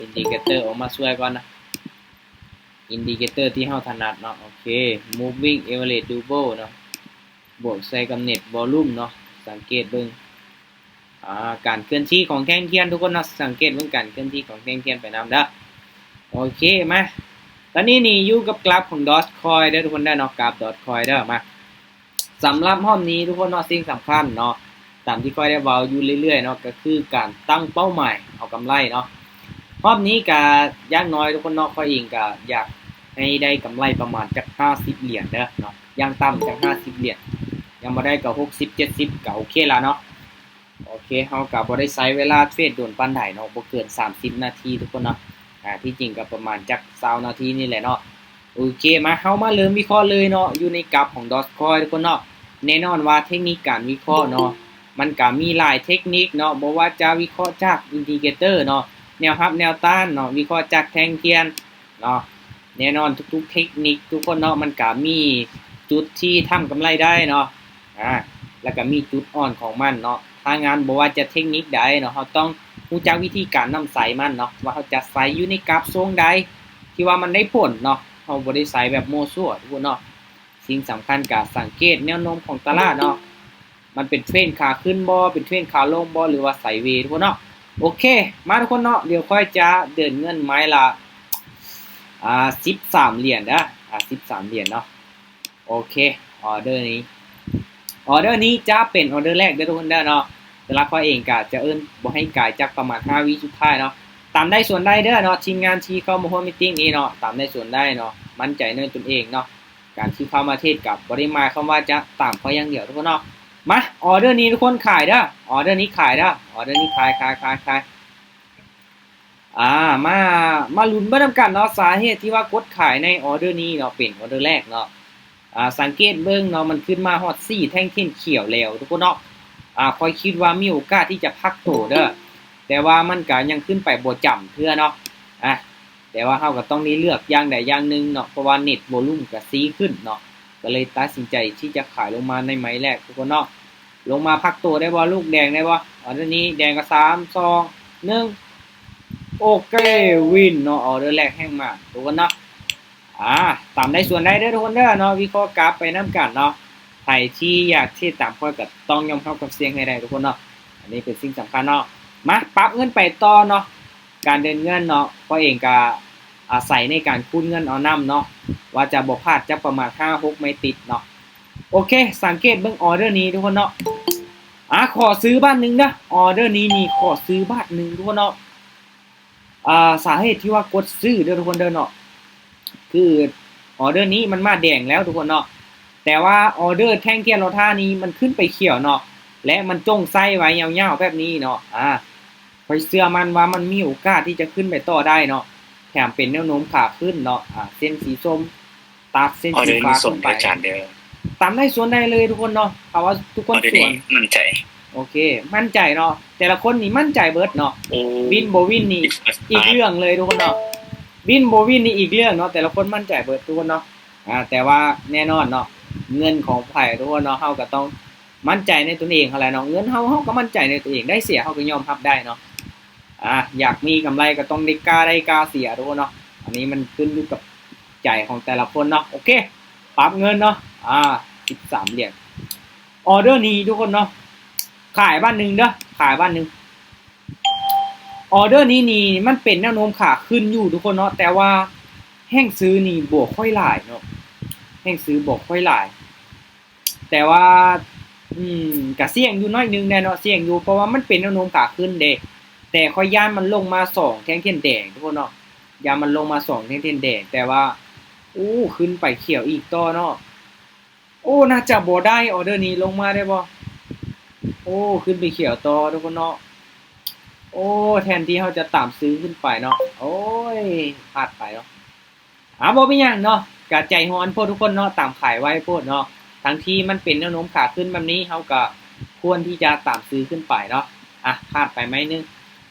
ອິນດິເຄເຕີອອກມາຊ່ວຍກ່ອນນະ ອິນດິເຄເຕີທີ່ເຮົາຖະໜັດເນາະ. ໂອເຄ moving average double ເນາະ ບວກໃສ່ກັບ net volume ເນາະ. ສັງເກດເບິ່ງ ອ່າ ການເຄື່ອນທີ່ຂອງແທ່ງທຽນທຸກຄົນເນາະ ສັງເກດເບິ່ງການເຄື່ອນທີ່ຂອງແທ່ງທຽນໄປນຳເດີ. ໂອເຄ ມາ ຕອນນີ້ນີ້ຢູ່ກັບກຣາຟຂອງ Dogecoin ເດີທຸກຄົນເດີເນາະ ກຣາຟ Dogecoin ເດີ. ມາ ສຳລັບຮອບນີ້ທຸກຄົນເນາະ ສິ່ງສຳຄັນເນາະ ຕາມທີ່ຂ້ອຍໄດ້ເວົ້າຢູ່ເລື້ອຍໆເນາະ ກໍຄືການຕັ້ງເປົ້າໝາຍເອົາກຳໄລເນາະ. ຮອບນີ້ກໍຢ່າງໜ້ອຍທຸກຄົນເນາະ ຂ້ອຍເອງກໍຢາກໃຫ້ໄດ້ກຳໄລປະມານຈັກຫ້າສິບຫຼຽນເດີເນາະ ຢ່າງຕ່ຳຈັກຫ້າສິບຫຼຽນ ຍັງບໍ່ໄດ້ກໍຫົກສິບ ເຈັດສິບ ກໍໂອເຄລະເນາະ. ໂອເຄ ເຮົາກໍບໍ່ໄດ້ໃຊ້ເວລາເທຣດດົນປານໃດເນາະ ບໍ່ເກີນສາມສິບນາທີທຸກຄົນເນາະ. ອ່າ ທີ່ຈິງກໍປະມານຈັກຊາວນາທີນີ້ແຫຼະເນາະ. ໂອເຄ ມາ ເຮົາມາເລີ່ມວິເຄາະເລີຍເນາະ ຢູ່ໃນກຣາຟຂອງ Dogecoin ທຸກຄົນເນາະ. ແນ່ນອນວ່າເທັກນິກການວິເຄາະເນາະ ມັນກໍມີຫຼາຍເທັກນິກເນາະ ບໍ່ວ່າຈະວິເຄາະຈາກອິນດິເຄເຕີເນາະ ແນວຮັບແນວຕ້ານເນາະ ວິເຄາະຈາກແທ່ງທຽນເນາະ. ແນ່ນອນທຸກໆເທັກນິກທຸກຄົນເນາະ ມັນກໍມີຈຸດທີ່ທຳກຳໄລໄດ້ເນາະ ອາ ແລ້ວກໍມີຈຸດອ່ອນຂອງມັນເນາະ. ຖ້າງານບໍ່ວ່າຈະເທັກນິກໃດເນາະ ເຮົາຕ້ອງຮູ້ຈັກວິທີການນຳໃຊ້ມັນເນາະ ວ່າເຮົາຈະໃຊ້ຢູ່ໃນກຣາຟຊ່ວງໃດທີ່ວ່າມັນໄດ້ຜົນເນາະ. ເຮົາບໍ່ໄດ້ໃຊ້ແບບມົ້ວສ່ວທຸກຄົນເນາະ. ສິ່ງສຳຄັນກໍສັງເກດແນວໂນ້ມຂອງຕະຫຼາດເນາະ ມັນເປັນເທຣນຂາຂຶ້ນບໍ່ ເປັນເທຣນຂາລົງບໍ່ ຫຼືວ່າໄຊເວທຸກຄົນເນາະ. ໂອເຄ ມາທຸກຄົນເນາະ ດຽວຂ້ອຍຈະເດີນເງິນໄມ້ລະ ອ່າ ສິບສາມຫຼຽນເດີ ອ່າ ສິບສາມຫຼຽນເນາະ. ໂອເຄ ອໍເດີນີ້ ອໍເດີນີ້ຈະເປັນອໍເດີແລກເດີທຸກຄົນເດີເນາະ. ສຳລັບຂ້ອຍເອງກະຈະເອີ້ນບໍ່ໃຫ້ກາຍຈັກປະມານຫ້າວິສຸດທ້າຍເນາະ. ຕາມໄດ້ສ່ວນໄດ້ເດີເນາະ ທີມງານທີ່ເຂົ້າມາຮ່ວມມີດຕິ້ງນີ້ເນາະ ຕາມໄດ້ສ່ວນໄດ້ເນາະ ໝັ້ນໃຈໃນຕົນເອງເນາະ. ການທີ່ເຂົ້າມາເທຣດກໍບໍ່ໄດ້ໝາຍຄວາມວ່າຈະຕາມຂ້ອຍຢ່າງດຽວທຸກຄົນເນາະ. ມາ ອໍເດີນີ້ທຸກຄົນຂາຍເດີ ອໍເດີນີ້ຂາຍເດີ ອໍເດີນີ້ຂາຍ ຂາຍ ຂາຍ ຂາຍ. ອ່າ ມາ ມາລຸ້ນເບິ່ງນຳກັນເນາະ ສາເຫດທີ່ວ່າກົດຂາຍໃນອໍເດີນີ້ເນາະ ເປັນອໍເດີແລກເນາະ. ອ່າ ສັງເກດເບິ່ງເນາະ ມັນຂຶ້ນມາຮອດສີ່ແທ່ງຂຽວແລ້ວທຸກຄົນເນາະ. ອ່າ ຂ້ອຍຄິດວ່າມີໂອກາດທີ່ຈະພັກໂຕເດີ ແຕ່ວ່າມັນກະຍັງຂຶ້ນໄປບໍ່ຈຳເທື່ອເນາະ. ອ່າ ແຕ່ວ່າເຮົາກໍຕ້ອງໄດ້ເລືອກຢ່າງໃດຢ່າງໜຶ່ງເນາະ ເພາະວ່າ net volume ກໍຊີ້ຂຶ້ນເນາະ ກໍເລີຍຕັດສິນໃຈທີ່ຈະຂາຍລົງມາໃນໄມ້ແລກທຸກຄົນເນາະ. ລົງມາພັກໂຕໄດ້ບໍ່ລູກ ແດງໄດ້ບໍ່? ອໍເດີນີ້ແດງກໍ ສາມ ສອງ ໜຶ່ງ ໂອເຄ ວິນເນາະ ອໍເດີແລກແຮງມາກທຸກຄົນເນາະ. ອ່າ ຕາມໄດ້ສ່ວນໄດ້ເດີທຸກຄົນເດີເນາະ ວິເຄາະກາຟໄປນຳກັນເນາະ. ໃຜທີ່ຢາກເທຣດຕາມຂ້ອຍກໍຕ້ອງຍອມຮັບຄວາມສ່ຽງໃຫ້ໄດ້ທຸກຄົນເນາະ ອັນນີ້ເປັນສິ່ງສຳຄັນເນາະ. ມາ ປັບເງິນໄປຕໍ່ເນາະ ການເດີນເງິນເນາະ ຂ້ອຍເອງກະອາໄສໃນການຄູນເງິນເອົານຳເນາະ ວ່າຈະບໍ່ພາດຈັກປະມານຫ້າຫົກໄມ້ຕິດເນາະ. ໂອເຄ ສັງເກດເບິ່ງອໍເດີນີ້ທຸກຄົນເນາະ. ອ່າ ຂໍຊື້ບາດໜຶ່ງເດີ ອໍເດີນີ້ນີ້ຂໍຊື້ບາດໜຶ່ງທຸກຄົນເນາະ. ອ່າ ສາເຫດທີ່ວ່າກົດຊື້ເດີທຸກຄົນເດີເນາະ ຄືອໍເດີນີ້ມັນມາແດງແລ້ວທຸກຄົນເນາະ ແຕ່ວ່າອໍເດີແທ່ງທຽນລໍຖ້ານີ້ມັນຂຶ້ນໄປຂຽວເນາະ ແລະມັນຈົ່ງໃຊ້ໄວ້ຍາວໆແບບນີ້ເນາະ. ອ່າ ຂ້ອຍເຊື່ອໝັ້ນວ່າມັນມີໂອກາດທີ່ຈະຂຶ້ນໄປຕໍ່ໄດ້ເນາະ ແຖມເປັນແນວໂນ້ມຂາຂຶ້ນເນາະ. ອ່າ ເສັ້ນສີສົ້ມ ຕັດເສັ້ນສີຟ້າຂຶ້ນໄປ ຕາມໄດ້ສ່ວນໄດ້ເລີຍທຸກຄົນເນາະ. ຖ້າວ່າທຸກຄົນສ່ວນ ໝັ້ນໃຈ ໂອເຄ ໝັ້ນໃຈເນາະ ແຕ່ລະຄົນນີ້ໝັ້ນໃຈເບິດເນາະ. ວິນບໍ່ວິນນີ້ອີກເລື່ອງເລີຍທຸກຄົນເນາະ ວິນບໍ່ວິນນີ້ອີກເລື່ອງເນາະ ແຕ່ລະຄົນໝັ້ນໃຈເບິດທຸກຄົນເນາະ. ອ່າ ແຕ່ວ່າແນ່ນອນເນາະ ເງິນຂອງໃຜທຸກຄົນເນາະ ເຮົາກໍຕ້ອງໝັ້ນໃຈໃນຕົນເອງຫັ້ນແຫຼະເນາະ ເງິນເຮົາ ເຮົາກໍໝັ້ນໃຈໃນຕົນເອງ ໄດ້ເສຍເຮົາກໍຍອມຮັບໄດ້ເນາະ. ອ່າ ຢາກມີກຳໄລກໍຕ້ອງໄດ້ກ້າໄດ້ກ້າເສຍທຸກຄົນເນາະ ອັນນີ້ມັນຂຶ້ນຢູ່ກັບໃຈຂອງແຕ່ລະຄົນເນາະ. ໂອເຄ ປັບເງິນເນາະ ອ່າ ສິບສາມຫຼຽນ. ອໍເດີນີ້ທຸກຄົນເນາະ ຂາຍບາດໜຶ່ງເດີ ຂາຍບາດໜຶ່ງ. ອໍເດີນີ້ນີ້ມັນເປັນແນວໂນ້ມຂາຂຶ້ນຢູ່ທຸກຄົນເນາະ ແຕ່ວ່າແຮງຊື້ນີ້ບໍ່ຄ່ອຍຫຼາຍເນາະ ແຮງຊື້ບໍ່ຄ່ອຍຫຼາຍ ແຕ່ວ່າ ອືມ ກະສ່ຽງຢູ່ໜ້ອຍໜຶ່ງແດ່ເນາະ ສ່ຽງຢູ່ ເພາະວ່າມັນເປັນແນວໂນ້ມຂາຂຶ້ນເດ້. ແຕ່ຂ້ອຍຢ້ານມັນລົງມາສອງແທ່ງທຽນແດງທຸກຄົນເນາະ ຢ້ານມັນລົງມາສອງແທ່ງທຽນແດງ ແຕ່ວ່າ ໂອ້ ຂຶ້ນໄປຂຽວອີກຕໍ່ເນາະ. ໂອ້ ໜ້າຈະບໍ່ໄດ້ ອໍເດີນີ້ລົງມາໄດ້ບໍ່? ໂອ້ ຂຶ້ນໄປຂຽວຕໍ່ທຸກຄົນເນາະ. ໂອ້ ແທນທີ່ເຮົາຈະຕາມຊື້ຂຶ້ນໄປເນາະ ໂອ້ຍ ພາດໄປເນາະ. ອ່າ ບໍ່ເປັນຫຍັງເນາະ ກະໃຈຮ້ອນໂພດທຸກຄົນເນາະ ຕາມຂາຍໄວໂພດເນາະ. ທັງທີ່ມັນເປັນແນວໂນ້ມຂາຂຶ້ນແບບນີ້ ເຮົາກະຄວນທີ່ຈະຕາມຊື້ຂຶ້ນໄປເນາະ. ອ່ະ ພາດໄປໄມ້ໜຶ່ງ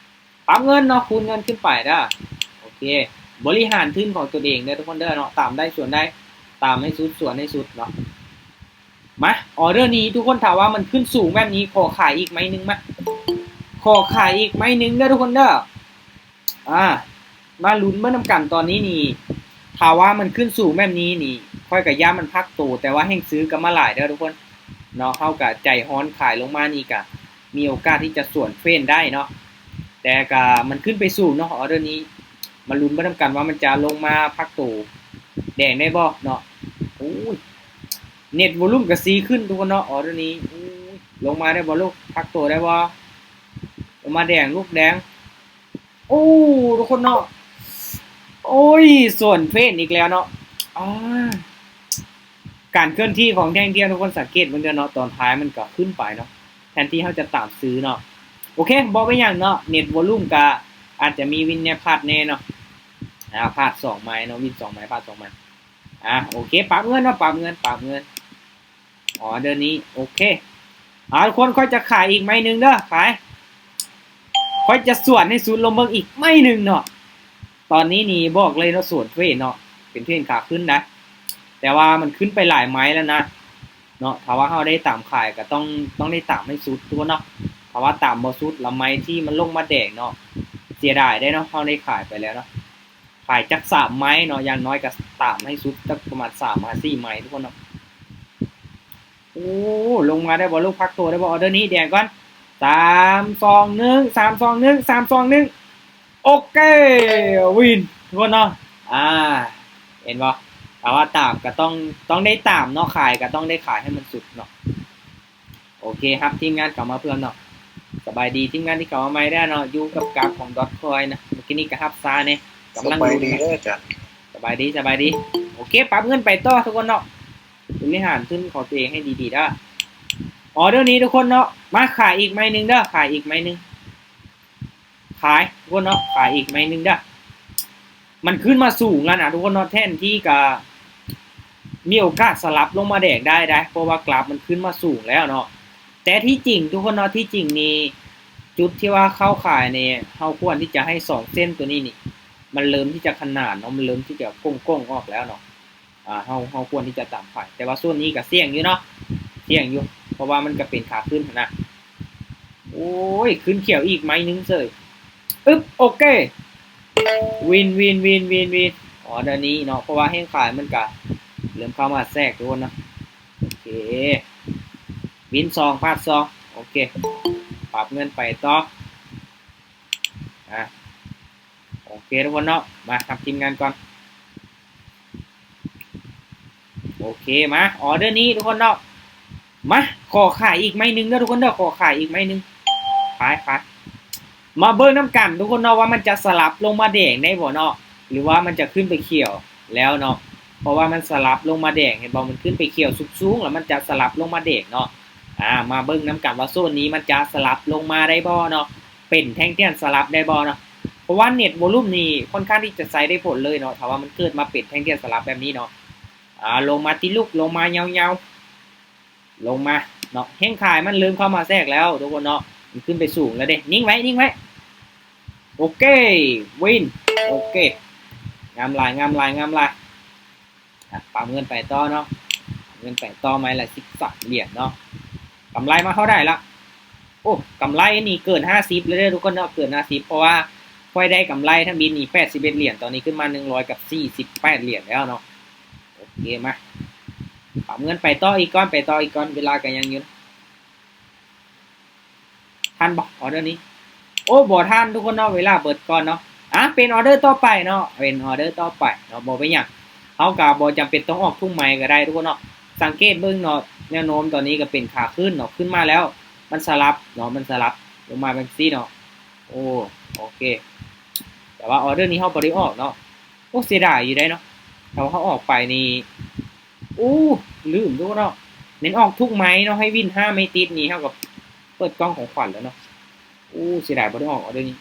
ປັບເງິນເນາະ ຄູນເງິນຂຶ້ນໄປເດີ. ໂອເຄ ບໍລິຫານທຶນຂອງຕົນເອງເດີທຸກຄົນເດີເນາະ ຕາມໄດ້ສ່ວນໄດ້ ຕາມໃຫ້ສຸດ ສ່ວນໃຫ້ສຸດເນາະ. ມາ ອໍເດີນີ້ທຸກຄົນ ຖ້າວ່າມັນຂຶ້ນສູງແບບນີ້ ຂໍຂາຍອີກໄມ້ໜຶ່ງ ມາ ຂໍຂາຍອີກໄມ້ໜຶ່ງເດີທຸກຄົນເດີ. ອ່າ ມາລຸ້ນເບິ່ງນຳກັນຕອນນີ້ນີ້ ຖ້າວ່າມັນຂຶ້ນສູງແບບນີ້ນີ້ ຂ້ອຍກໍຢ້ານມັນພັກໂຕ ແຕ່ວ່າແຮ່ງຊື້ກໍມາຫຼາຍເດີທຸກຄົນເນາະ. ເຮົາກໍໃຈຮ້ອນຂາຍລົງມານີ້ ກໍມີໂອກາດທີ່ຈະສວນເທຣນໄດ້ເນາະ ແຕ່ກໍມັນຂຶ້ນໄປສູງເນາະ ອອເດີນີ້. ມາລຸ້ນເບິ່ງນຳກັນວ່າມັນຈະລົງມາພັກໂຕແດງໄດ້ບໍ່ເນາະ. ໂອ້ຍ ເນັດວອລຸ່ມກໍຊີຂຶ້ນທຸກຄົນເນາະ ອອເດີນີ້. ໂອ້ຍ ລົງມາໄດ້ບໍ່ລູກ ພັກໂຕໄດ້ບໍ່? ລົງມາແດງລູກ ແດງ. ໂອ້ ທຸກຄົນເນາະ ໂອ້ຍ ສວນເທຣນອີກແລ້ວເນາະ. ອາ ການເຄື່ອນທີ່ຂອງແທ່ງທຽນ ທຸກຄົນສັງເກດເບິ່ງເດີເນາະ ຕອນທ້າຍມັນກໍຂຶ້ນໄປເນາະ ແທນທີ່ເຮົາຈະຕາມຊື້ເນາະ. ໂອເຄ ບໍ່ເປັນຫຍັງເນາະ ເນັດວອລຸ່ມກໍອາດຈະມີວິນແດ່ ພາດແດ່ເນາະ. ອາ ພາດສອງໄມ້ເນາະ ວິນສອງໄມ້ ພາດສອງໄມ້. ອາ ໂອເຄ ປັບເງິນເນາະ ປັບເງິນ ປັບເງິນ. ອໍເດີນີ້ ໂອເຄ. ເອົາ ທຸກຄົນ ຂ້ອຍຈະຂາຍອີກໄມ້ໜຶ່ງເດີ ຂາຍ. ຂ້ອຍຈະສວນໃຫ້ສຸດລົງເບິ່ງອີກໄມ້ໜຶ່ງເນາະ. ຕອນນີ້ນີ້ບອກເລີຍເນາະ ສວນເທຣນເນາະ ເປັນເທຣນຂາຂຶ້ນນະ ແຕ່ວ່າມັນຂຶ້ນໄປຫຼາຍໄມ້ແລ້ວນະເນາະ. ຖ້າວ່າເຮົາໄດ້ຕາມຂາຍກໍຕ້ອງ ຕ້ອງໄດ້ຕາມໃຫ້ສຸດທຸກຄົນເນາະ. ຖ້າວ່າຕາມບໍ່ສຸດລະ ໄມ້ທີ່ມັນລົງມາແດງເນາະ ເສຍດາຍເດ້ເນາະ ເຮົາໄດ້ຂາຍໄປແລ້ວເນາະ. ຂາຍຈັກສາມໄມ້ເນາະ ຢ່າງໜ້ອຍກໍຕາມໃຫ້ສຸດ ຈັກປະມານສາມຫາສີ່ໄມ້ທຸກຄົນເນາະ. ໂອ້ ລົງມາໄດ້ບໍ່ລູກ ພັກໂຕໄດ້ບໍ່? ອອເດີນີ້ແດງກ່ອນ ສາມສອງໜຶ່ງ ສາມສອງໜຶ່ງ ສາມສອງໜຶ່ງ. ໂອເຄ ວິນທຸກຄົນເນາະ. ອາ ເຫັນບໍ່ ຖ້າວ່າຕາມກໍຕ້ອງ ຕ້ອງໄດ້ຕາມເນາະ ຂາຍກໍຕ້ອງໄດ້ຂາຍໃຫ້ມັນສຸດເນາະ. ໂອເຄ ຮັບທີມງານເຂົ້າມາເພີ່ມເນາະ. ສະບາຍດີທີມງານທີ່ເຂົ້າມາໃໝ່ເດີເນາະ ຢູ່ກັບກາບຂອງດອດຄອຍນະ ມື້ກີ້ນີ້ກໍຮັບຊ້າແດ່ ກຳລັງ ສະບາຍດີເດີອາຈານ. ສະບາຍດີ ສະບາຍດີ. ໂອເຄ ປັບເງິນໄປຕໍ່ທຸກຄົນເນາະ ບໍລິຫານທຶນຂອງຕົວເອງໃຫ້ດີໆເດີ. ອອເດີນີ້ທຸກຄົນເນາະ ມາຂາຍອີກໄມ້ໜຶ່ງເດີ ຂາຍອີກໄມ້ໜຶ່ງ. ຂາຍທຸກຄົນເນາະ ຂາຍອີກໄມ້ໜຶ່ງເດີ. ມັນຂຶ້ນມາສູງແລ້ວນະທຸກຄົນເນາະ ແທນທີ່ກະມີໂອກາດສະຫຼັບລົງມາແດງໄດ້ໄດ໋ ເພາະວ່າກຣາຟມັນຂຶ້ນມາສູງແລ້ວເນາະ. ແຕ່ທີ່ຈິງທຸກຄົນເນາະ ທີ່ຈິງນີ້ ຈຸດທີ່ວ່າເຂົ້າຂາຍນີ້ ເຮົາຄວນທີ່ຈະໃຫ້ສອງເສັ້ນໂຕນີ້ນີ້ ມັນເລີ່ມທີ່ຈະຂະໜານເນາະ ມັນເລີ່ມທີ່ຈະໂກ່ງໆອອກແລ້ວເນາະ. ອາ ເຮົາ ເຮົາຄວນທີ່ຈະຕາມຂາຍ ແຕ່ວ່າໂຊນນີ້ກໍສ່ຽງຢູ່ເນາະ ສ່ຽງຢູ່ ເພາະວ່າມັນກໍເປັນຂາຂຶ້ນຫັ້ນນະ. ໂອ້ຍ ຂຶ້ນຂຽວອີກໄມ້ໜຶ່ງເສີຍ. ອຶບ ໂອເຄ ວິນ ວິນ ວິນ ວິນ ວິນ. ອໍເດີນີ້ເນາະ ເພາະວ່າແຮງຂາຍມັນກະເລີ່ມເຂົ້າມາແຊກທຸກຄົນເນາະ. ໂອເຄ ວິນສອງ ພາດສອງ. ໂອເຄ ປັບເງິນໄປຕໍ່. ອາ ໂອເຄທຸກຄົນເນາະ ມາຮັບທີມງານກ່ອນ. ໂອເຄ ມາ ອອເດີນີ້ທຸກຄົນເນາະ ມາ ຂໍຂາຍອີກໄມ້ໜຶ່ງເດີທຸກຄົນເດີ ຂໍຂາຍອີກໄມ້ໜຶ່ງ. ຂາຍ ຂາຍ. ມາເບິ່ງນຳກັນທຸກຄົນເນາະ ວ່າມັນຈະສະຫຼັບລົງມາແດງໄດ້ບໍ່ເນາະ ຫຼືວ່າມັນຈະຂຶ້ນໄປຂຽວແລ້ວເນາະ. ເພາະວ່າມັນສະຫຼັບລົງມາແດງ ເຫັນບໍ່ ມັນຂຶ້ນໄປຂຽວສູງໆ ແລ້ວມັນຈະສະຫຼັບລົງມາແດງເນາະ. ອາ ມາເບິ່ງນຳກັນວ່າໂຊນນີ້ມັນຈະສະຫຼັບລົງມາໄດ້ບໍ່ເນາະ ເປັນແທ່ງທຽນສະຫຼັບໄດ້ບໍ່ເນາະ. ເພາະວ່າເນັດວອລຸ່ມນີ້ຄ່ອນຂ້າງທີ່ຈະໃຊ້ໄດ້ຜົນເລີຍເນາະ ຖ້າວ່າມັນເກີດມາເປັນແທ່ງທຽນສະຫຼັບແບບນີ້ເນາະ. ອາ ລົງມາຕິລູກ ລົງມາຍາວໆ ລົງມາເນາະ. ແຮງຂາຍມັນເລີ່ມເຂົ້າມາແຊກແລ້ວທຸກຄົນເນາະ ມັນຂຶ້ນໄປສູງແລ້ວເດ້. ນິ່ງໄວ້ ນິ່ງໄວ້. ໂອເຄ ວິນ. ໂອເຄ ງາມຫຼາຍ ງາມຫຼາຍ ງາມຫຼາຍ. ອະ ປາບເງິນໄປຕໍ່ເນາະ ປາບເງິນໄປຕໍ່ ໄມ້ລະສິບສາມຫຼຽນເນາະ. ກຳໄລມາເທົ່າໃດລະ? ໂອ້ ກຳໄລນີ້ເກີນຫ້າສິບແລ້ວເດີທຸກຄົນເນາະ ເກີນຫ້າສິບ ເພາະວ່າຂ້ອຍໄດ້ກຳໄລທຳອິດນີ້ແປດສິບເອັດຫຼຽນ ຕອນນີ້ຂຶ້ນມາໜຶ່ງຮ້ອຍກັບສີ່ສິບແປດຫຼຽນແລ້ວເນາະ. ໂອເຄ ມາ ປາບເງິນໄປຕໍ່ອີກກ່ອນ ໄປຕໍ່ອີກກ່ອນ ເວລາກໍຍັງຢູ່. ທັນບໍ່ ອອເດີນີ້? ໂອ້ ບໍ່ທັນທຸກຄົນເນາະ ເວລາເບິດກ່ອນເນາະ. ອາ ເປັນອອເດີຕໍ່ໄປເນາະ ເປັນອອເດີຕໍ່ໄປເນາະ ບໍ່ເປັນຫຍັງ. ເຮົາກໍບໍ່ຈຳເປັນຕ້ອງອອກທຸກໄມ້ກໍໄດ້ທຸກຄົນເນາະ. ສັງເກດເບິ່ງເນາະ ແນວໂນ້ມຕອນນີ້ກໍເປັນຂາຂຶ້ນເນາະ ຂຶ້ນມາແລ້ວ ມັນສະຫຼັບເນາະ ມັນສະຫຼັບລົງມາແບບຊີ້ເນາະ. ໂອ້ ໂອເຄ ແຕ່ວ່າອອເດີນີ້ເຮົາບໍ່ໄດ້ອອກເນາະ. ໂອ້ ເສຍດາຍຢູ່ເດ້ເນາະ ຖ້າວ່າເຮົາອອກໄປນີ້ ໂອ້ ລືມໂດເນາະ ແມ່ນອອກທຸກໄມ້ເນາະ ໃຫ້ວິນຫ້າໄມ້ຕິດນີ້ ເຮົາກໍເປີດກ່ອງຂອງຂວັນແລ້ວເນາະ. ໂອ້ ເສຍດາຍບໍ່ໄດ້ອອກອອເດີນີ້.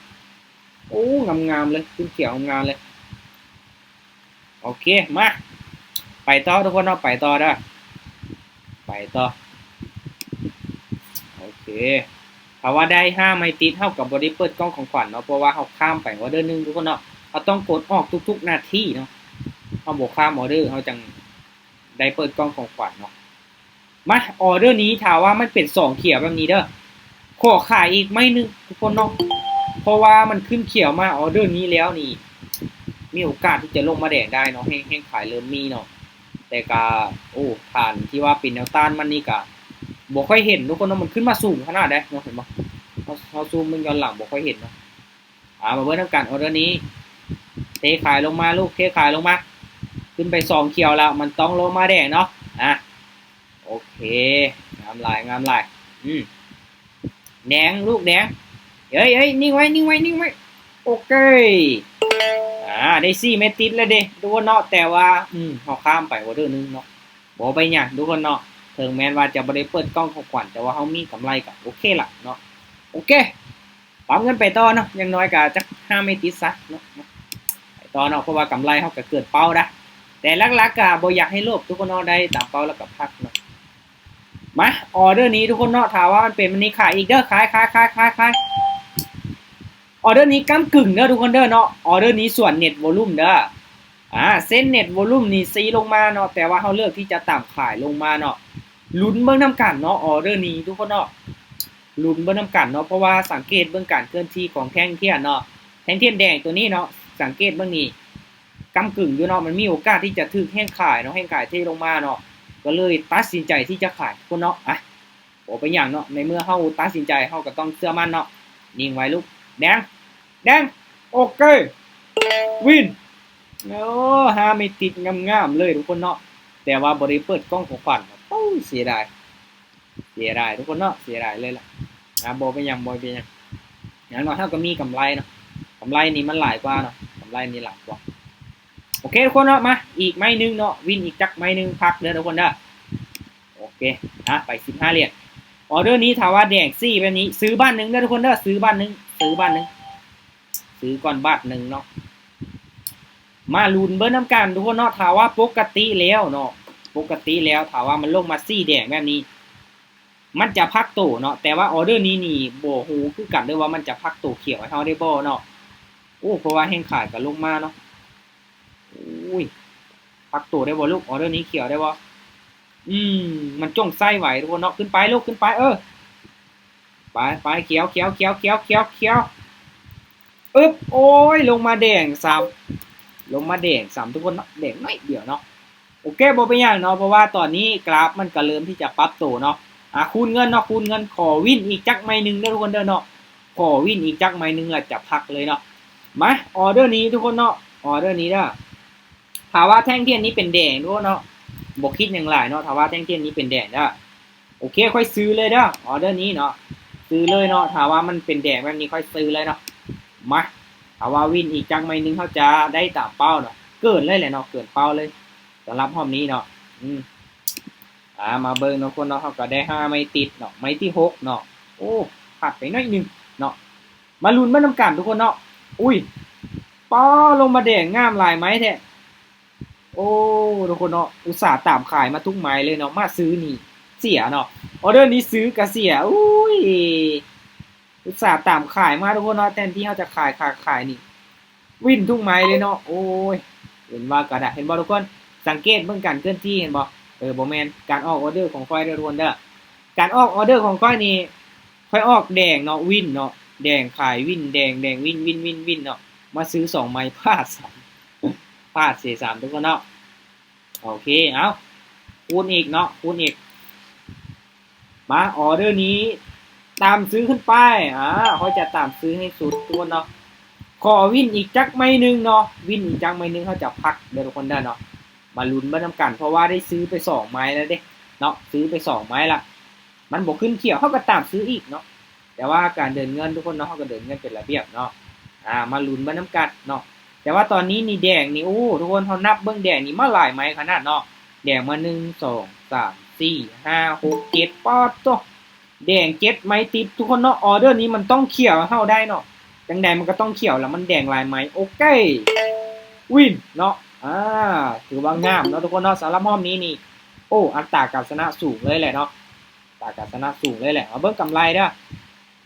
ໂອ້ ງາມໆເລີຍ ຂຶ້ນຂຽວງາມໆເລີຍ. ໂອເຄ ມາ ໄປຕໍ່ທຸກຄົນເນາະ ໄປຕໍ່ເດີ ໄປຕໍ່. ໂອເຄ ຖ້າວ່າໄດ້ຫ້າໄມ້ຕິດ ເຮົາກໍບໍ່ໄດ້ເປີດກ່ອງຂອງຂວັນເນາະ ເພາະວ່າເຮົາຂ້າມໄປອອເດີໜຶ່ງທຸກຄົນເນາະ. ເຮົາຕ້ອງກົດອອກທຸກໆນາທີເນາະ ເຮົາບໍ່ຂ້າມອອເດີ ເຮົາຈັ່ງ ໄດ້ເປີດກ່ອງຂອງຂວັນເນາະ. ມາ ອອເດີນີ້ ຖ້າວ່າມັນເປັນສອງຂຽວແບບນີ້ເດີ ຂໍຂາຍອີກໄມ້ໜຶ່ງທຸກຄົນເນາະ ເພາະວ່າມັນຂຶ້ນຂຽວມາອອເດີນີ້ແລ້ວນີ້ ມີໂອກາດທີ່ຈະລົງມາແດງໄດ້ເນາະ ແຮງ ແຮງຂາຍເລີ່ມມີເນາະ ແຕ່ກະ ໂອ້ ຖານທີ່ວ່າເປັນແນວຕ້ານມັນນີ້ກະບໍ່ຄ່ອຍເຫັນທຸກຄົນເນາະ ມັນຂຶ້ນມາສູງຂະໜາດໃດເນາະ ເຫັນບໍ່ ເຮົາ ເຮົາຊູມເບິ່ງຍ້ອນຫຼັງບໍ່ຄ່ອຍເຫັນເນາະ. ອາ ມາເບິ່ງນຳກັນ ອອເດີນີ້ ເທຂາຍລົງມາລູກ ເທຂາຍລົງມາ ຂຶ້ນໄປສອງຂຽວແລ້ວ ມັນຕ້ອງລົງມາແດງເນາະ ອາ ໂອເຄ ງາມຫຼາຍ ງາມຫຼາຍ ອືມ ແດງລູກແດງ ເອີຍ ເອີຍ ນິ່ງໄວ້ ນິ່ງໄວ້ ນິ່ງໄວ້ ໂອເຄ ອາ ໄດ້ສີ່ເມັດຕິດແລ້ວເດ້ທຸກຄົນເນາະ ແຕ່ວ່າ ອືມ ເຮົາຂ້າມໄປອອເດີໜຶ່ງເນາະ ບໍ່ເປັນຫຍັງທຸກຄົນເນາະ ເຖິງແມ່ນວ່າຈະບໍ່ໄດ້ເປີດກ່ອງຂອງຂວັນ ແຕ່ວ່າເຮົາມີກຳໄລກໍໂອເຄລະເນາະ ໂອເຄ ປັບເງິນໄປຕໍ່ເນາະ ຢ່າງໜ້ອຍກໍຈັກຫ້າເມັດຕິດຊະເນາະ ໄປຕໍ່ເນາະ ເພາະວ່າກຳໄລເຮົາກໍເກີນເປົ້ານະ ແຕ່ຫຼັກໆກໍບໍ່ຢາກໃຫ້ໂລບທຸກຄົນເນາະ ໄດ້ຕາມເປົ້າແລ້ວກໍພັກເນາະ ມາ ອອເດີນີ້ທຸກຄົນເນາະ ຖ້າວ່າມັນເປັນແບບນີ້ຂາຍອີກເດີ ຂາຍ ຂາຍ ຂາຍ ຂາຍ ຂາຍ ອອເດີນີ້ກ້ຳກຶ່ງເດີທຸກຄົນເດີເນາະ ອອເດີນີ້ສວນເນັດວອລຸ່ມເດີ ອາ ເສັ້ນເນັດວອລຸ່ມນີ້ຊີ້ລົງມາເນາະ ແຕ່ວ່າເຮົາເລືອກທີ່ຈະຕາມຂາຍລົງມາເນາະ ລຸ້ນເບິ່ງນຳກັນເນາະ ອອເດີນີ້ທຸກຄົນເນາະ ລຸ້ນເບິ່ງນຳກັນເນາະ ເພາະວ່າສັງເກດເບິ່ງການເຄື່ອນທີ່ຂອງແທ່ງທຽນເນາະ ແທ່ງທຽນແດງຕົວນີ້ເນາະ ສັງເກດເບິ່ງນີ້ ກ້ຳກຶ່ງຢູ່ເນາະ ມັນມີໂອກາດທີ່ຈະຖືກແຮງຂາຍເນາະ ແຮງຂາຍເທລົງມາເນາະ ກໍເລີຍຕັດສິນໃຈທີ່ຈະຂາຍທຸກຄົນເນາະ ອະ ບໍ່ເປັນຫຍັງເນາະ ໃນເມື່ອເຮົາຕັດສິນໃຈ ເຮົາກໍຕ້ອງເຊື່ອໝັ້ນເນາະ ນິ່ງໄວ້ລູກ ແດງ ແດງ ໂອເຄ ວິນ ໂອ້ ຫ້າເມັດຕິດງາມໆເລີຍທຸກຄົນເນາະ ແຕ່ວ່າບໍ່ໄດ້ເປີດກ່ອງຂອງຂວັນ ໂອ້ ເສຍດາຍ ເສຍດາຍທຸກຄົນເນາະ ເສຍດາຍເລີຍລະ ອາ ບໍ່ເປັນຫຍັງ ບໍ່ເປັນຫຍັງ ຢ່າງໜ້ອຍເຮົາກໍມີກຳໄລເນາະ ກຳໄລນີ້ມັນຫຼາຍກວ່າເນາະ ກຳໄລນີ້ຫຼາຍກວ່າ ໂອເຄທຸກຄົນເນາະ ມາ ອີກໄມ້ໜຶ່ງເນາະ ວິນອີກຈັກໄມ້ໜຶ່ງ ພັກເດີທຸກຄົນເດີ ໂອເຄ ອາ ໄປສິບຫ້າຫຼຽນ ອອເດີນີ້ຖ້າວ່າແດງຊີ້ແບບນີ້ ຊື້ບາດໜຶ່ງເດີທຸກຄົນເດີ ຊື້ບາດໜຶ່ງ ຊື້ບາດໜຶ່ງ ຊື້ກ່ອນບາດໜຶ່ງເນາະ ມາລຸ້ນເບິ່ງນຳກັນທຸກຄົນເນາະ ຖ້າວ່າປົກກະຕິແລ້ວເນາະ ປົກກະຕິແລ້ວ ຖ້າວ່າມັນລົງມາຊີ້ແດງແບບນີ້ ມັນຈະພັກໂຕເນາະ ແຕ່ວ່າອອເດີນີ້ນີ້ບໍ່ຮູ້ຄືກັນເດີວ່າມັນຈະພັກໂຕຂຽວໃຫ້ເຮົາໄດ້ບໍ່ເນາະ ໂອ້ ເພາະວ່າແຮງຂາຍກໍລົງມາເນາະ ໂອ້ຍ ພັກໂຕໄດ້ບໍ່ລູກ ອອເດີນີ້ຂຽວໄດ້ບໍ່ ອືມ ມັນຈົ່ງໃສ່ໄວ້ທຸກຄົນເນາະ ຂຶ້ນໄປລູກ ຂຶ້ນໄປ ເອີ ໄປ ໄປ ຂຽວ ຂຽວ ຂຽວ ຂຽວ ຂຽວ ຂຽວ ອຶບ ໂອ້ຍ ລົງມາແດງຊ້ຳ ລົງມາແດງຊ້ຳທຸກຄົນເນາະ ແດງໜ້ອຍດຽວເນາະ ໂອເຄ ບໍ່ເປັນຫຍັງເນາະ ເພາະວ່າຕອນນີ້ກຣາຟມັນກໍເລີ່ມທີ່ຈະປັບໂຕເນາະ ອາ ຄູນເງິນເນາະ ຄູນເງິນ ຂໍວິນອີກຈັກໄມ້ໜຶ່ງເດີທຸກຄົນເດີເນາະ ຂໍວິນອີກຈັກໄມ້ໜຶ່ງແລ້ວຈະພັກເລີຍເນາະ ມາ ອອເດີນີ້ທຸກຄົນເນາະ ອອເດີນີ້ເດີ ຖ້າວ່າແທ່ງທຽນນີ້ເປັນແດງທຸກຄົນເນາະ ບໍ່ຄິດຫຍັງຫຼາຍເນາະ ຖ້າວ່າແທ່ງທຽນນີ້ເປັນແດງເດີ ໂອເຄ ຂ້ອຍຊື້ເລີຍເດີ ອອເດີນີ້ເນາະ ຊື້ເລີຍເນາະ ຖ້າວ່າມັນເປັນແດງແບບນີ້ຂ້ອຍຊື້ເລີຍເນາະ ມາ ຖ້າວ່າວິນອີກຈັກໄມ້ໜຶ່ງ ເຮົາຈະໄດ້ຕາມເປົ້າເນາະ ເກີນເລີຍແຫຼະເນາະ ເກີນເປົ້າເລີຍ ສຳລັບຮອບນີ້ເນາະ ອືມ ອາ ມາເບິ່ງເນາະຄົນເນາະ ເຮົາກໍໄດ້ຫ້າໄມ້ຕິດເນາະ ໄມ້ທີຫົກເນາະ ໂອ້ ພາດໄປໜ້ອຍໜຶ່ງເນາະ ມາລຸ້ນເບິ່ງນຳກັນທຸກຄົນເນາະ ອຸ້ຍ ປ້າ ລົງມາແດງງາມຫຼາຍໄມ້ແທ້ ໂອ້ ທຸກຄົນເນາະ ອຸດສ່າຕາມຂາຍມາທຸກໄມ້ເລີຍເນາະ ມາຊື້ນີ້ເສຍເນາະ ອອເດີນີ້ຊື້ກໍເສຍ ອຸ້ຍ ອຸດສ່າຕາມຂາຍມາທຸກຄົນເນາະ ແທນທີ່ເຮົາຈະຂາຍ ຂາຍ ຂາຍນີ້ ວິນທຸກໄມ້ເລີຍເນາະ ໂອ້ຍ ເຫັນວ່າກໍໄດ້ ເຫັນບໍ່ທຸກຄົນ ສັງເກດເບິ່ງການເຄື່ອນທີ່ ເຫັນບໍ່ ເອີ ບໍ່ແມ່ນ ການອອກອອເດີຂອງຂ້ອຍເດີທຸກຄົນເດີ ການອອກອອເດີຂອງຂ້ອຍນີ້ ຂ້ອຍອອກແດງເນາະ ວິນເນາະ ແດງຂາຍວິນ ແດງ ແດງວິນ ວິນ ວິນ ວິນເນາະ ມາຊື້ສອງໄມ້ ພາດຊ້ຳ ພາດເສຍຊ້ຳທຸກຄົນເນາະ ໂອເຄ ເອົາ ຄູນອີກເນາະ ຄູນອີກ ມາ ອອເດີນີ້ຕາມຊື້ຂຶ້ນໄປ ອາ ຂ້ອຍຈະຕາມຊື້ໃຫ້ສຸດທຸກຄົນເນາະ ຂໍວິນອີກຈັກໄມ້ໜຶ່ງເນາະ ວິນອີກຈັກໄມ້ໜຶ່ງ ເຮົາຈະພັກເດີທຸກຄົນເດີເນາະ ມາລຸ້ນເບິ່ງນຳກັນ ເພາະວ່າໄດ້ຊື້ໄປສອງໄມ້ແລ້ວເດ້ເນາະ ຊື້ໄປສອງໄມ້ລະ ມັນບໍ່ຂຶ້ນຂຽວ ເຮົາກໍຕາມຊື້ອີກເນາະ ແຕ່ວ່າການເດີນເງິນທຸກຄົນເນາະ ເຮົາກໍເດີນເງິນເປັນລະບຽບເນາະ ອາ ມາລຸ້ນເບິ່ງນຳກັນເນາະ ແຕ່ວ່າຕອນນີ້ນີ້ແດງນີ້ ໂອ້ ທຸກຄົນ ເຮົານັບເບິ່ງແດງນີ້ມາຫຼາຍໄມ້ຂະໜາດເນາະ ແດງມາ ໜຶ່ງ ສອງ ສາມ ສີ່ ຫ້າ ຫົກ ເຈັດ ປາດໂທ້ ແດງເຈັດໄມ້ຕິດທຸກຄົນເນາະ ອອເດີນີ້ມັນຕ້ອງຂຽວໃຫ້ເຮົາໄດ້ເນາະ ຈັ່ງໃດມັນກໍຕ້ອງຂຽວລະ ມັນແດງຫຼາຍໄມ້ ໂອເຄ ວິນເນາະ ອາ ຖືວ່າງາມເນາະທຸກຄົນເນາະ ສຳລັບຮອບນີ້ນີ້ ໂອ້ ອັດຕາການຊະນະສູງເລີຍແຫຼະເນາະ ອັດຕາການຊະນະສູງເລີຍແຫຼະ ມາເບິ່ງກຳໄລເດີ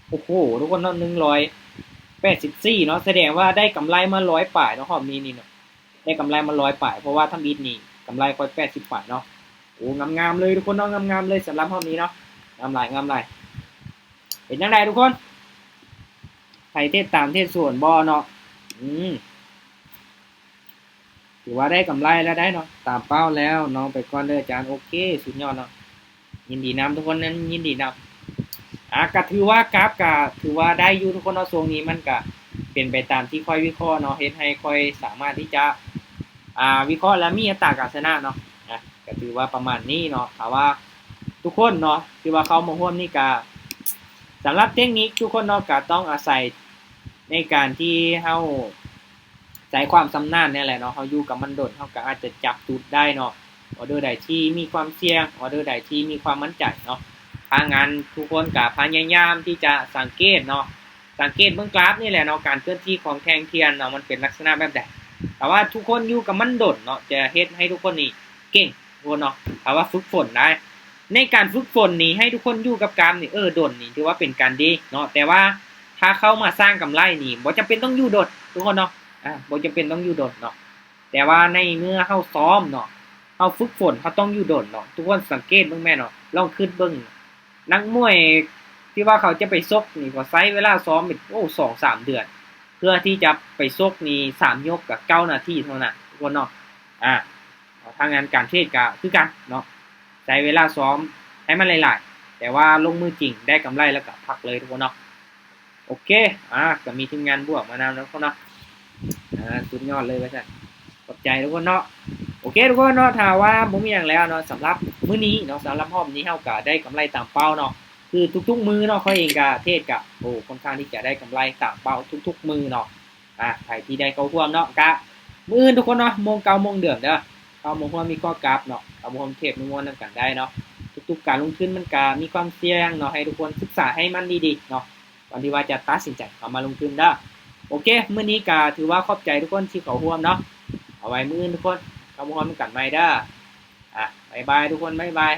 ໂອ້ໂຫ ທຸກຄົນເນາະ ໜຶ່ງຮ້ອຍແປດສິບສີ່ເນາະ ສະແດງວ່າໄດ້ກຳໄລມາຮ້ອຍປາຍເນາະ ຮອບນີ້ນີ້ເນາະ ໄດ້ກຳໄລມາຮ້ອຍປາຍ ເພາະວ່າທຳອິດນີ້ກຳໄລຂ້ອຍແປດສິບປາຍເນາະ ໂອ້ ງາມໆເລີຍທຸກຄົນເນາະ ງາມໆເລີຍ ສຳລັບຮອບນີ້ເນາະ ງາມຫຼາຍ ງາມຫຼາຍ ເປັນຈັ່ງໃດທຸກຄົນ ໃຜເຮັດຕາມເຮັດສວນບໍ່ເນາະ ອືມ ຖືວ່າໄດ້ກຳໄລແລ້ວໄດ໋ເນາະ ຕາມເປົ້າແລ້ວເນາະ ໄປກ່ອນເດີອາຈານ. ໂອເຄ ສຸດຍອດເນາະ ຍິນດີນຳທຸກຄົນ ຍິນດີນຳ. ອ່າ ກະຖືວ່າກາບກະຖືວ່າໄດ້ຢູ່ທຸກຄົນເນາະ ຊ່ວງນີ້ມັນກະເປັນໄປຕາມທີ່ຂ້ອຍວິເຄາະເນາະ ເຮັດໃຫ້ຂ້ອຍສາມາດທີ່ຈະ ອ່າ ວິເຄາະ ແລະ ມີອັດຕາການຊະນະເນາະ. ອ່າ ກະຖືວ່າປະມານນີ້ເນາະ ຖ້າວ່າທຸກຄົນເນາະ ທີ່ວ່າເຂົ້າມາຮ່ວມນີ້ກະ ສຳລັບເຕັກນິກທຸກຄົນເນາະ ກະຕ້ອງອາໄສໃນການທີ່ເຮົາ ໃຊ້ຄວາມຊຳນານນີ້ແຫຼະເນາະ ເຮົາຢູ່ກັບມັນດົນ ເຮົາກໍອາດຈະຈັບຈຸດໄດ້ເນາະ ອໍເດີໃດທີ່ມີຄວາມສ່ຽງ ອໍເດີໃດທີ່ມີຄວາມໝັ້ນໃຈເນາະ. ທາງງານທຸກຄົນກໍພະຍາຍາມທີ່ຈະສັງເກດເນາະ ສັງເກດເບິ່ງກຣາຟນີ້ແຫຼະເນາະ ການເຄື່ອນທີ່ຂອງແທ່ງທຽນເນາະ ມັນເປັນລັກສະນະແບບໃດ. ຖ້າວ່າທຸກຄົນຢູ່ກັບມັນດົນເນາະ ຈະເຮັດໃຫ້ທຸກຄົນນີ້ເກັ່ງທຸກຄົນເນາະ ຖ້າວ່າຝຶກຝົນໄດ້ ໃນການຝຶກຝົນນີ້ ໃຫ້ທຸກຄົນຢູ່ກັບການນີ້ ເອີ ດົນນີ້ ຖືວ່າເປັນການດີເນາະ ແຕ່ວ່າ ຖ້າເຂົ້າມາສ້າງກຳໄລນີ້ ບໍ່ຈຳເປັນຕ້ອງຢູ່ດົນທຸກຄົນເນາະ ອ່າ ບໍ່ຈຳເປັນຕ້ອງຢູ່ດົນເນາະ ແຕ່ວ່າໃນເມື່ອເຮົາຊ້ອມເນາະ ເຮົາຝຶກຝົນ ເຮົາຕ້ອງຢູ່ດົນເນາະ. ທຸກຄົນສັງເກດເບິ່ງແມ່ນເນາະ ລອງຄິດເບິ່ງ ນັກມວຍທີ່ວ່າເຂົາຈະໄປຊົກນີ້ ກໍໃຊ້ເວລາຊ້ອມເປັນ ໂອ້ ສອງສາມເດືອນ ເພື່ອທີ່ຈະໄປຊົກນີ້ ສາມຍົກກໍເກົ້ານາທີເທົ່ານັ້ນທຸກຄົນເນາະ ອ່າ ທາງງານການເທຣດກໍຄືກັນເນາະ ໃຊ້ເວລາຊ້ອມໃຫ້ມັນຫຼາຍໆ ແຕ່ວ່າລົງມືຈິງໄດ້ກຳໄລແລ້ວກໍພັກເລີຍທຸກຄົນເນາະ. ໂອເຄ ອ່າ ກໍມີທີມງານບວກມານຳເນາະທຸກຄົນເນາະ ອ່າ ສຸດຍອດເລີຍວ່າຊັ້ນ ຂອບໃຈທຸກຄົນເນາະ. ໂອເຄທຸກຄົນເນາະ ຖ້າວ່າບໍ່ມີຫຍັງແລ້ວເນາະ ສຳລັບມື້ນີ້ເນາະ ສຳລັບຮອບນີ້ເຮົາກໍໄດ້ກຳໄລຕາມເປົ້າເນາະ ຄືທຸກໆມື້ເນາະ ຂ້ອຍເອງກໍເທຣດກໍ ໂອ້ ຄ່ອນຂ້າງທີ່ຈະໄດ້ກຳໄລຕາມເປົ້າທຸກໆມື້ເນາະ. ອ່າ ໃຜທີ່ໄດ້ເຂົ້າຮ່ວມເນາະ ກະມື້ອື່ນທຸກຄົນເນາະ ໂມງ ເກົ້າໂມງເດີມເດີ ເຂົ້າມາຮ່ວມວິເຄາະກຣາຟເນາະ ເຂົ້າມາຮ່ວມເທຣດມ່ວນໆນຳກັນໄດ້ເນາະ. ທຸກໆການລົງທຶນມັນກະມີຄວາມສ່ຽງເນາະ ໃຫ້ທຸກຄົນສຶກສາໃຫ້ມັນດີໆເນາະ ກ່ອນທີ່ວ່າຈະຕັດສິນໃຈເຂົ້າມາລົງທຶນເດີ. ໂອເຄ ມື້ນີ້ກະຖືວ່າຂອບໃຈທຸກຄົນທີ່ເຂົ້າຮ່ວມເນາະ ເອົາໄວ້ມື້ອື່ນທຸກຄົນເຂົ້າມາຮ່ວມນຳກັນໃໝ່ເດີ. ອ່າ ບາຍບາຍທຸກຄົນ ບາຍບາຍ.